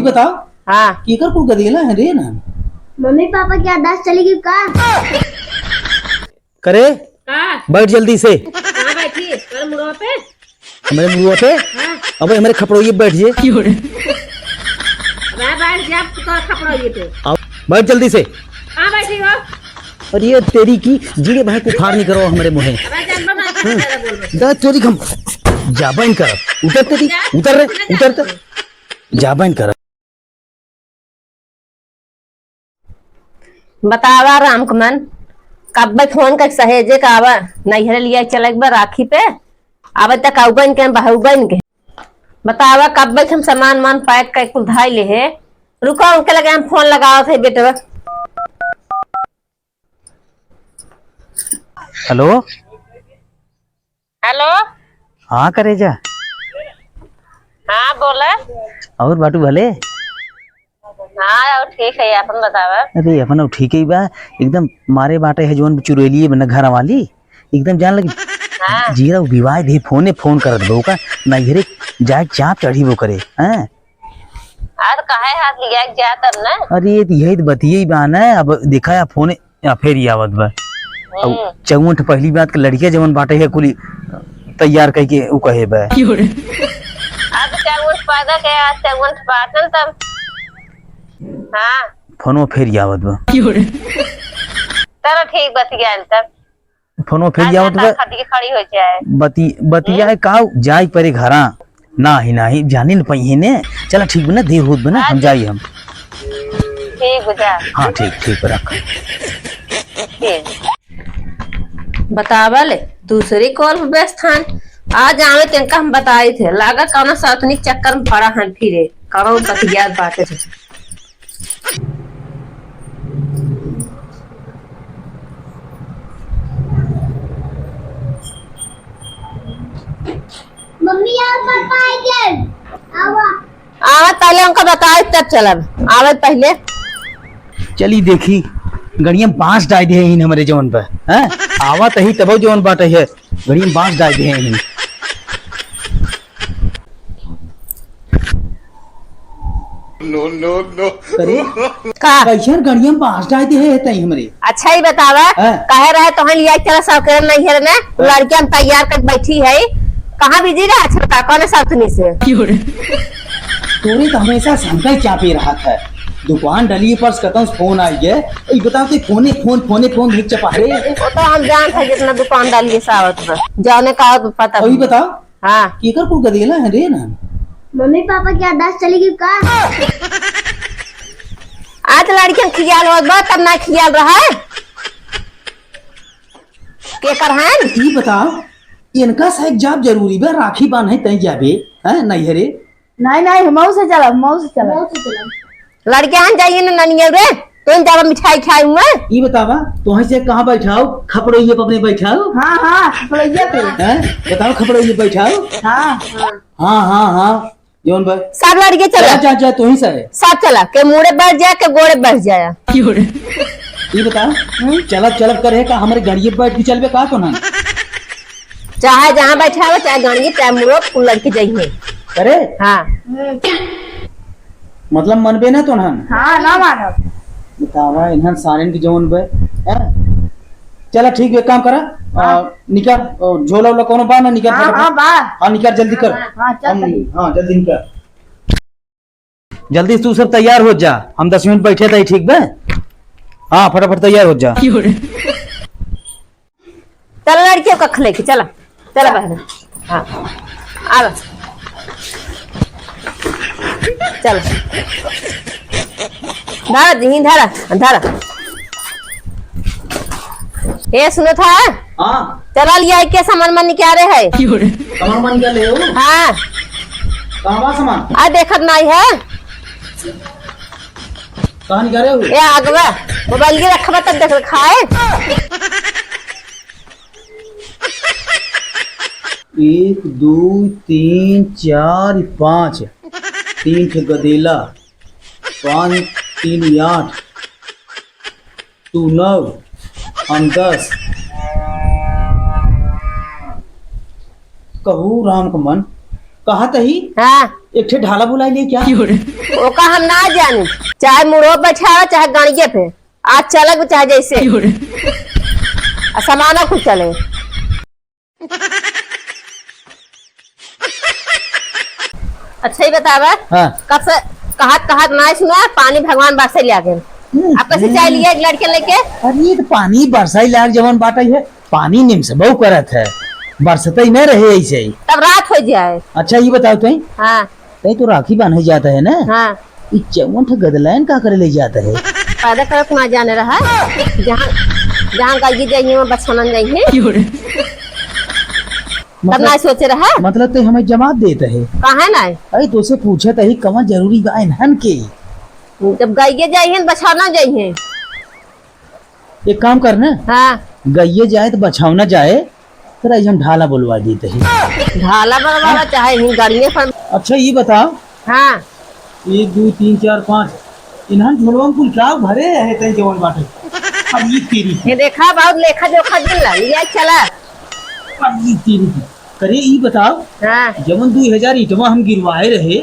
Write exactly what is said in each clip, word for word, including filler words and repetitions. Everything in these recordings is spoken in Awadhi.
बताओ। हाँ। केकर कुल गदेला है रे ना? मम्मी पापा की याददाश्त चली गई का? करे? का? बैठ जल्दी से। कहाँ बैठी? तोरे मुड़वा पे? हमारे मुड़वा पे? हाँ। अबे हमारे खपड़ोइये पे बैठ जे। अबे बैठ जा, तो खपड़ोइये पे। आओ, बैठ जल्दी से। कहाँ बैठी हो? अरे ये तेरी की, जीरे भाई कुफार नहीं करो हमारे मुँहे। अबे जानवर ना, हाँ। ज्यादा बोल रहे। दा तेरी हम जाबा इन कर। उतर तेरी, जा, उतर रे, उतर उतर जा। उतर। जाबा इन कर। बतावा रामकमल, कब्बे फोन कर सहेजे का आवा, नैहरे लिया चले एक बार राखी पे, आवे तक आउबन के, बहउबन के। बतावा कब्बे हम सामान मान पैक कर कुल धाई ले है, रुका उनके लगे हम फोन लगावत है बेटवा। हेलो। हेलो। हाँ करेजा। हाँ बोला। और बाटू भले? हाँ और ठीक है, अपन बतावा। अरे अपन ठीक ही बा, एकदम मारे बाटे है जौन चुरेलिए बना घर वाली, एकदम जान लगी। हाँ। जीरा विवाह दे फोने फोन करत बा ओका, नैहरे जाए चाप चढ़ी वो करे, हैं? आज काहे हाथ लिया जा तब ना? अरे यही तो बतिये ही बा ना, अब देखा या फोने या फेर ही आवत बा। हम्म। अब चौवन ठे पहली बात के लड़किया जवन बाटे है कुली तैयार कइके उ कहे बा। अब चौवन पैदा के आज चौवन ठे बाटन तब। हाँ। फोनो फेर ही आवत बा। चलो ठीक बतिया तब। फोनो फेर आज ही आवत ना बा। खड़ी खड़ी हो जाए। बती-, बतिया हम्म। है का जाई परे घरा। नाही, नाही, जाने न पइहे ने। चला, ठीक बा ना, देर होत बा ना, हम अच्छा। जाई हम। ठीक बा, जा। हाँ, ठीक, ठीक बा, रख। ठीक। बतावा ले, दूसरी कॉल पे व्यस्त हन। आ जावे, तेनका हम बताई थे। लागा कौनो सौतनी चक्कर में पड़ा हन फिरे। कौनो बतियात बाटे से। मम्मी, आओ, पापा आ गए। आवा। आवा, पहले उनका बताए, तब चलब। आवे पहले। चली देखी, गड़िया में बांस डाल दे हैं हमरे जवन पे, हैं? आवा तही तब जवन बाटे है, गड़िया में बांस डाल दे हैं। No, no, no। अरे, का? कैसन गड़िया में बांस डाल दे है तई हमरे? अच्छा ही बतावा, हाँ। कहे रहे तो हम लिया चला सब करे नैहर में, हाँ। लड़कियां तैयार कर बैठी है, कहाँ बिजी रहा छोटा, कौन साथनी से? तोरे तो हमेशा शंका ही चापे रहा था। दुकान डली पर से कतौ से फोन आई है, ई बताओ तो फोने फोन, फोने फोन धुक चपा रे। वो तो हम जानत है जितना दुकान डालिए सावत बा, जाने का आवत बा पता अभी नहीं। बताओ। हाँ। केकर कुल गदेला है रे ना? मम्मी पापा की याददाश्त चली गई का? आज लड़कियन खियाल होत बा, तब ना खियाल रहा है। केकर है? ई बताओ, इनका साथ जाब जरूरी बा, राखी बांधे तई जाबे, हैं, नैहरे? नहीं, नहीं, हमहू से चलब, हमहू से चलब। हमहू से चलब। लड़के हन जाइए ना ननिया रे, तो इन जाबा मिठाई खाए हुए। ई बतावा, तोहे से कहाँ बैठाओ? खपड़ोइये पे अपने बैठाओ। हाँ, हाँ, खपड़ोइये पे। हैं? बताओ, खपड़ोइये पे बैठाओ। हाँ। हाँ, हाँ, हाँ, जौन बा। सब लड़के चला। जा, जा, जा, तू ही से है। सब चला, के मुड़े बैठ जाए, के गोड़े बैठ जाए। ई बताओ, हम्म? चलब, चलब करे का, हमरे गड़िए बैठ के चलबे का तो ना? चाहे जहाँ बैठा हो, चाहे गड़िए, चाहे मुड़ो, कुल लड़के जाइए। अरे? हाँ। मतलब मनबे ना तोहन? हाँ, ना मानब। बतावा, इन्हन सारेन के जवन बे, हैं? चला, ठीक बे, एक काम करा, हाँ। आ, निकर, ओ, झोला उला कोनो बा ना, निकर हाँ, फटाफट। हाँ, बा। हाँ, निकर, जल्दी कर। हाँ, चल हम, चली। हाँ, जल्दी निकर। जल्दी से तू सब तैयार हो जा, हम दस मिनट बैठे थे, ठीक बे? हाँ, फटाफट तैयार हो जा। चल लड़कियों का खले के, चला, चला बहन। हाँ, आवा। चल। धरा, जिही धरा, धरा। ए, सुनो था? हाँ। चला लिया, के सामान मन निकाले है। सामान मन निकाले हो? हाँ। कहाँ बा सामान? आ, देखत नहीं है। कहाँ निकाले हो? ए, आगवा। मोबाइल के रखबा तब देख खाए। एक, दो, तीन, चार, पाँच। तीन ठे गदेला। पाँच, तीन, आठ। तू नौ, हम दस। कहू राम के मन, कहा तही? हाँ। एक ठे ढाला बुलाई ले क्या? ओका हम ना जानी, चाहे मुड़ो बैठावा, चाहे गणिये पे, आज चलक चाहे जैसे। आ सामाना कुल चले। अच्छा ही बतावा, हाँ। कब से कहत कहत ना सुना, पानी भगवान बरसे ले आगे। हम्म, आप कैसे हम्म। चाय लिए एक लड़के लेके? अरे, ये तो पानी बरसाई लाग जवन बाटै है, पानी निमसबौ करत है, बरसतै न रहे ऐसे ही। तब रात हो जाए। अच्छा, ये बताओ तई, हाँ। तई तो राखी बांधे जात है ना? हाँ। ई चौवन ठे गदलायन का करे ले जात है? पैदा करत ना जाने रहा, जहाँ, जहाँ गाइए जाइए, वहाँ बछौनन जाइए। तब मतलब, ना सोचे रहा। मतलब तई हमें जवाब देत है। काहे ना? अरे, तोसे पूछत ही, कवन जरूरी बा इन्हन के? जब गाइए जाइए, बछौना जाइए। एक काम कर ना। हाँ। गइये जाए तो बछौना जाए, तोरा हम ढाला बोलवा देत ही। ढाला बनवावा चाहे हिंग गाड़िए पर। अच्छा, ये बताओ। हाँ। एक, दो, तीन, चार, पाँच। इन्हन झोलवा में कुल क्या भरे है, तई जवन बाटे? अब ये तेरी। ये देखा, बहुत लेखा जोखा दिन ला, लिया चला। अब ये तेरी। करे, ई बताओ, हाँ। जवन दू हजार ईंटवा हम गिरवाए रहे,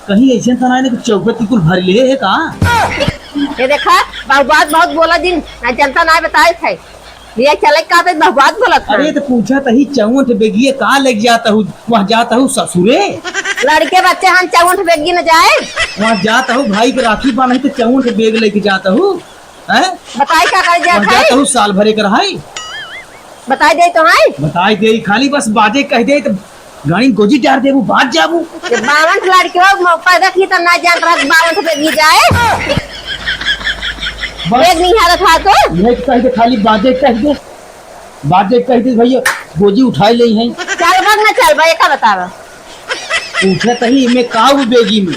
कहीं ऐसे तो ना है कि चौखट की कुल भर ले है का? ये देखा, बहु बात बहुत बोला दिन, ना जनता ना बताए थे। ये चले का तो बहु बात बोलत है। अरे तो पूछत ही, चौंठ बेगिए का लेके जात हूँ, वहाँ जात हूँ ससुरे? लड़के बच्चे हम चौंठ बेगिए न जाए। वहाँ जात हूँ भाई के राखी बांधे तो चौंठ बेग लेके जात हूँ। हैं? बताई का करे जात वहाँ जात है? हूँ साल भरे कर है। बताई दे तो है। बताई दे, खाली बस बाजे कह दे तो गाड़ी गोजी डार देबू, बाज जाबू। ये बावन ठे लड़के हो, म-, पैदा की तो ना जान रहा, बावन ठे बेगी जाए। बस। बेग नहीं हारत हा तो? नहीं तो कह दे, खाली बाजे कह दे। बाजे कह दे भैया, गोजी उठाई ले हैं। चलबा ना चलबा, एका बतावा। पूछत ही, इमे का उ बेगी में?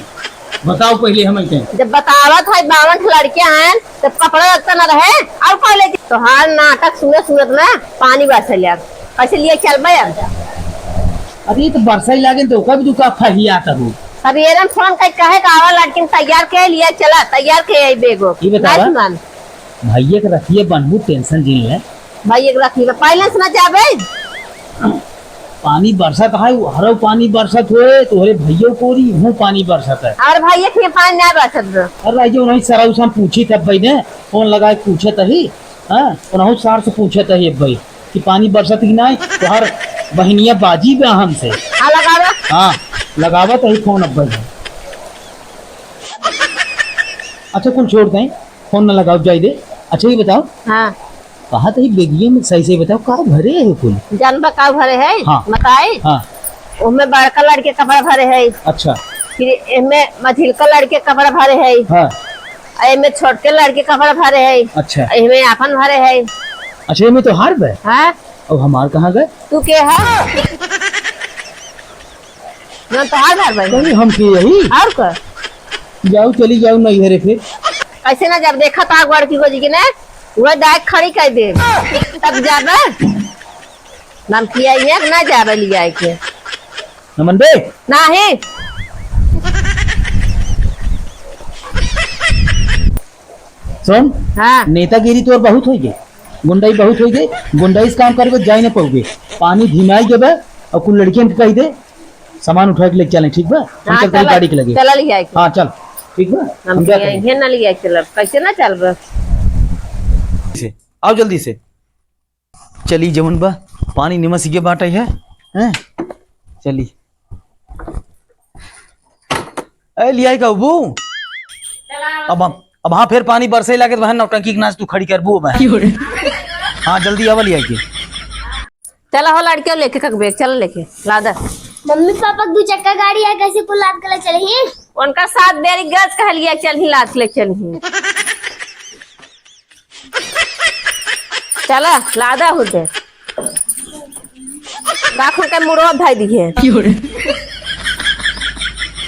बताओ पहिले हम इते। जब बतावत है, बावन ठे लड़के हैं, तो कपड़ा लगता ना रहे, और पहले तोहार नाटक सुनत सुनत ना पानी बरस लिया। कैसे लिए चलबे अब? अरे, तो बरसाई लागे तो कब दुका फहिया तब। सवेरे में फोन कर कहे का आवा, लड़किन तैयार के लिए चला, तैयार के आई बेगो। ये बतावा। नहीं सुनन। भैया के रखिए बनबू, tension जिन ले। भैया के रखिए, पहले से ना जाबे। पानी बरसत है, हरौ पानी बरसत होए, तोहरे भैया कोरी, हूँ पानी बरसत है। और भैया के पानी ना बरसत बा। अरे, जो नहीं सरऊ से हम पूछी तब भाई ने, फोन लगाए पूछत ही, हाँ, उनहु सार से पूछत ही अब भाई कि पानी बरसत कि नाहीं, तोहर बहिनिया बाजी बा हमसे। हाँ, लगावा। हाँ, लगावत ही फोन अब भाई। अच्छा, कुल छोड़ दें, फोन न लगाओ, जाई दे। अच्छा, ये बताओ। हाँ। कहा तो ये बेगिए में सही से बताओ, का भरे है कुल? जानबा का भरे है? हाँ। बताई? हाँ। ओमे बड़का लड़के कपड़ा भरे है। अच्छा। फिर एमे मझिलका लड़के कपड़ा भरे है। हाँ। आ एमे छोटके लड़के कपड़ा भरे है। अच्छा। आ एमे आपन भरे है। अच्छा, एमे तोहार बे? हाँ। अब हमार कहाँ गए? तू के है? ना तोहार घर बा। कहीं हम के यही? और का? जाऊ, चली जाऊ नैहरे फिर। कैसे ना, जब देखा तो आग बड़की गोजी के ना, वह डायरेक्ट खड़ी कर दे। तब जाबे। नाम किया ये ना जाबे लिया के। न मनबे? नहीं। सुन, हाँ। नेतागिरी तोर बहुत होई गई, गुंडाई बहुत होई गई, गुंडाई से काम करबे, जाई न पाउबे। पानी धिमाई देबे और कुल लड़कियन के कह दे, सामान उठा के लेके चलें, ठीक बा? हम हाँ, चलते हैं चला, गाड़ी के लगे। चला लिया के। हाँ, चल, ठीक बा? हम हम क्या करें? ये ना लिया चलब, कैसे ना चलब? से, आओ जल्दी से। चली जवन बा, पानी निमस के बाटे है, हैं? चली। ए, लियाई का बू? अब हम, अब हाँ, फिर पानी बरसे लागे तो वहाँ नौटंकी के नाच तू खड़ी करबू अब। क्यों रे? हाँ, जल्दी आवा लियाई के। चला हो लड़के, लेके कक बैग, चला लेके, लादा। मम्मी पापा के दू चक्का गाड़ी है, कैसे कुल लाद के ले चलही? उनका साथ बेरी गज कह लिया, चलही लाद के ले चलही। चला, लादा हो दे। का खुन के मुड़वा भाई दिहे।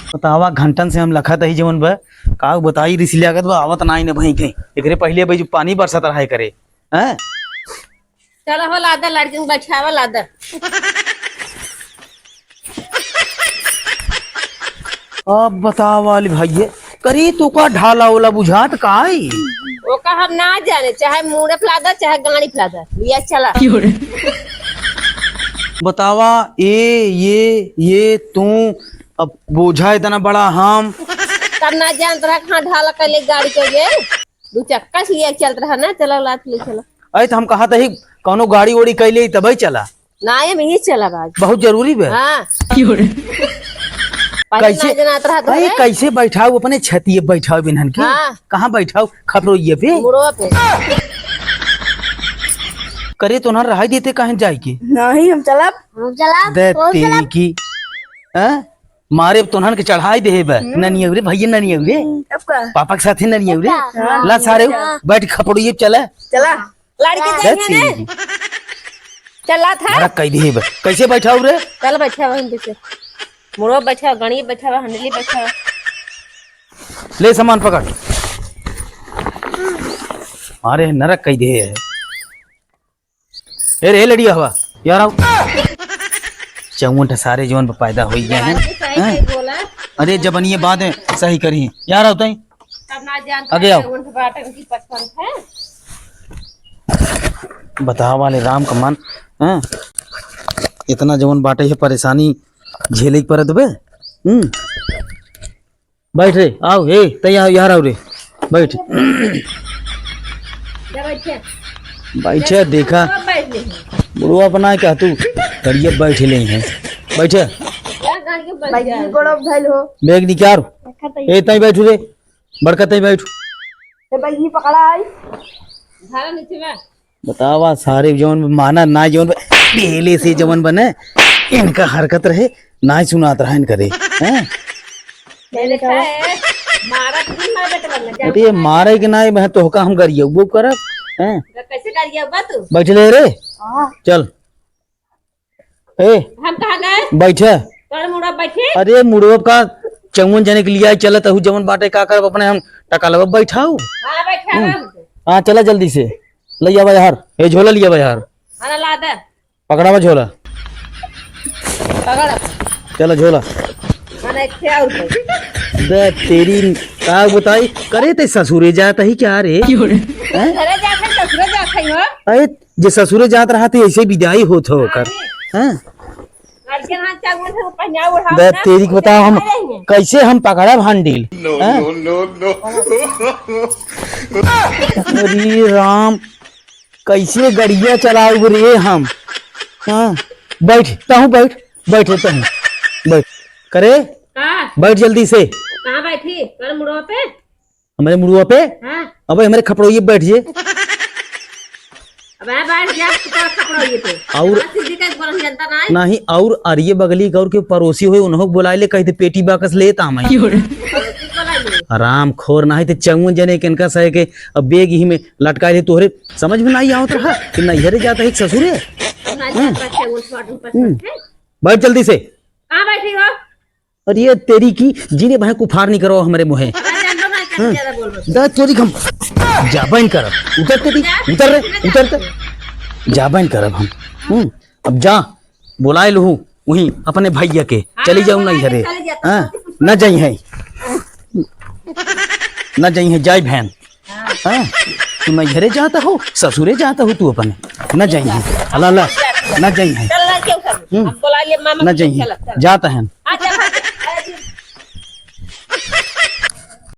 बतावा, घंटन से हम लखत ही जवन बा, का बताई, रिस लागत बा, आवत नाई न भई के। एकरे पहिले भाई जो पानी बरसत रहा करे, हैं? चला हो, लादा, लड़किन बैठावा, लादा। अब बतावा वाली भइये, करी तू का ढाला ओला बुझात का आई? ओका हम ना जाने, चाहे मुड़े पे लादा, चाहे गाड़ी पे लादा, लिया चला। क्यों रे? बतावा, ए, ये, ये, तू, अब बोझा इतना बड़ा हम। तब ना जानत रहा कहाँ ढाला कैले गाड़ी के गे। दू चक्का से लिए चलत रहा ना, चलो लात ले चलो। अरे तो हम कहा तही कौनो गाड़ी ओड़ी कैले तबही चला। ना, ये में ही चला बाज। बहुत जरूरी बा। हाँ। क्यों रे? पहले कैसे? ना जानत रहा तो अरे रे। कैसे बैठाऊ अपने छतिए बैठाऊ बिन्हन के? हाँ। कहाँ बैठाऊ? खपड़ोइये पे? मुड़वा पे। करे तो ना रहाई देते कहीं जाए के। नहीं, हम चलब। हम चलब, दे हम तेरी चलब। की। हैं? मारे अब तोहन के चढ़ाई देहे बा। हम्म। ननियव रे भैया, ननियव रे। हम्म, अब का? पापा के साथे ननियव रे। हाँ। ला सारे, हाँ। बैठ खपड़िए चला। चला। लड़के दे जाइए तेरी। चला था। बड़ा कह देहे बा। कैसे बैठाऊ रे? चल बैठा वहीं पीछे। मुड़ो बैठा, गणिये बैठा, हंडली बैठा। ले सामान पकड़। अरे नरक कह देहे है। ए रे, ए लड़िया हवा, यार आओ। चौवन ठे सारे जवन पे पैदा होई गए हैं। सही हैं? सही बोला। अरे जबनिये बात है, सही करी। यार आओ तई। तब ना जानता आगे आओ। चौवन ठे बाटन की पसंद है। बतावा ले राम का मन, हैं? इतना जवन बाटे है परेशानी झेले के परत बे। हम्म। बैठ रे, आओ, ए, तै यहाँ, यहाँ रहो रे, बैठ। जा बैठ जा। बैठ जा, देखा। तो बैठ ले। बुढ़वा अपना है, कह तू, गड़िया बैठ ले हैं, बैठ। जा गाड़ी के बैठ जा। बैग गोड़ो धइल हो। बैग निकाल। रखा तै। ए, तई बैठ रे, बड़का तई बैठ। ए, बैग ही पकड़ा आई। धारा नीचे में। बतावा, सारे जवन माना ना, जवन ब-, पहले से जवन बने, इनका हरकत रहे, ना सुनात रहा इनका रे, हैं? ये देखा है, मारा तो नहीं मार बेटे बनना, जा अरे, मारे के ना, मैं तोहका हम गरियउबो करब, हैं? तो कैसे गरियउबा तू? बैठ ले रे। हाँ। चल। ए, हम कहाँ गए? बैठे। तोर मुड़वा बैठे? अरे, मुड़वा का चौवन जने के लिए चलत हूँ, जवन बाटे का करब, अपने हम टकलवा बैठाऊ। हाँ, बैठा हम्म। रहो। हाँ, चला जल्दी से। ले आवा यार, ए झोला ले आवा यार। अरे ला दे। पकड़ावा झोला। पकड़। चला झोला। अरे एक ठे और दे। दे तेरी का बताई, करे ते ससुरे जात ही क्या रे? क्यों रे? हैं? घरे जात है, ससुरे जात है हो। अरे जे ससुरे जात रहा थे ऐसे विदाई होत हो ओकर। हैं? लड़के ना चार मुंह से पहनावा ओढ़ावा दे ना, तेरी के उसे बताओ हम खाए रहेंगे। कैसे हम पकड़ब handle? No, हैं? No, no, no। अरे राम, कैसे गड़िया चलाउब रे हम? हाँ, बैठ, तहूँ बैठ, बैठ रे तहूँ, बैठ। करे, का? बैठ जल्दी से। कहाँ बैठी? तोरे मुड़वा पे? हमरे मुड़वा पे? हाँ। अबे हमरे खपड़ोइये बैठ जे। अबे बैठ जा, तू तोरा खपड़ोइये पे। और हाँ, सीधी का बोलन जनता ना है। नहीं, और अरिये बगली गौर के पड़ोसी होए, उन्हों के बोलाए ले, कह दे पेटी बाकस लेत आम है। पड़ोसी बोला ले। आराम खोर ना है, ते चंगुन जने के इनका सहे के अब बैग ही में लटकाए ले तोहरे समझ में नहीं आवत रहा कि नैहरे जाता है कि ससुरे। ना जाता है, वो स्वाद में पसंद है। बैठ जल्दी से। कहाँ बैठी हो? अरे ये तेरी की, जीने भाई कुफार नहीं करो हमरे मुहे। अरे जान दो ना, क्या हम्म। ज्यादा बोल रहे हो? दा तेरी हम जाबैन करब। उतर तेरी, उतर रे, उतर ते। जाबैन करब हम। हम्म, अब जा, बुलाए लूहू वहीं अपने भैया के। हाँ, चली जाऊ ना घरे। चली जाता। हाँ, ना जाई है। ना जाई है, जाई बहन। हाँ। हाँ, तू नैहरे जाता हो, ससुरे जाता हो तू अपने। ना जाई है। अला, अला, ना जाई है। चल ना, क्यों कर? हम्म। अब बुला ले मामा ना को, जाई है। चल, चल। जाता है।